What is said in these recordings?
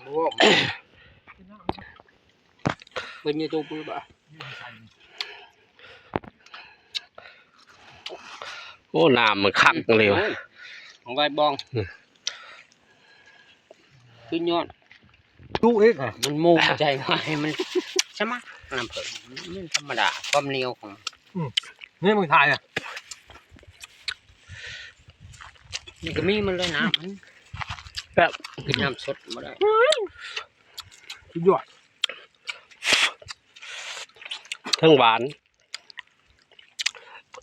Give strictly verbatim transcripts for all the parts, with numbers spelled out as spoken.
เบิ่งยูทูบบ่ โอ้ น้ำมันคักเลยว่ะ โอ้ย ของไว้บอง อืม ขึ้นยอด จุอีกอะ มันโมงใจว่าให้มันสมัครน้ำเพิ่น มันธรรมดา ความเหนียวของมัน อืม นี่มึงถ่ายอะ นี่ก็มีมันเลยน้ำมัน แบบ กินน้ำสดบ่ได้ สุดยอด ทั้งหวาน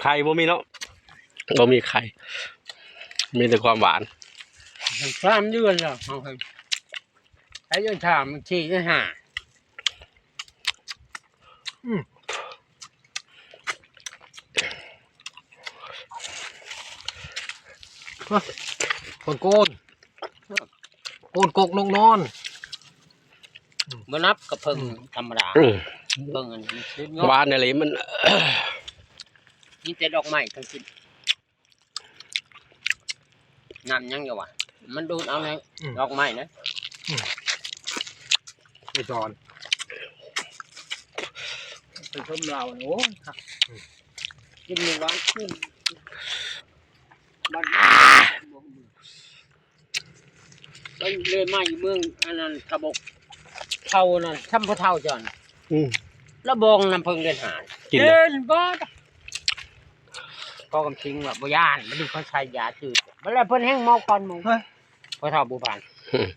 ไข่บ่มีเนาะ บ่มีไข่ มีแต่ความหวาน สามเดือนแล้ว เอาให้ ไอ้เดือนสาม สี่ เดือนห้า อืม คนโกน โกนกกนกนอน บ่นับกับเพิ่ง อืม ธรรมดา อืม เพิ่งอันนี้สุดยอด หวานอะไรมัน มีแต่ดอกไม้ทั้งสิ้น น้ำยังอยู่วะ มันดูดเอาใน อืม ดอกไม้นะ อืม ไปสอน ไปชมเราเนี่ย โอ้ย อืม กินมื้อวาน อืม บ้าน ไปเลยมาอยู่เมืองอันนั้น กระบอกเท่านั้น ซ้ำพ่อเฒ่าจอน อืม แล้วบองน้ำเพิ่งเดือนห้า กินเหรอ เดินบ่ได้ ก็กำทิ้งว่าบ่ย่าน มันดูเขาใช้ยาจืด บ่แล้วเพิ่นแห้งเมาก่อนหมู่ ฮะ พ่อเฒ่าบ่ผ่าน อืม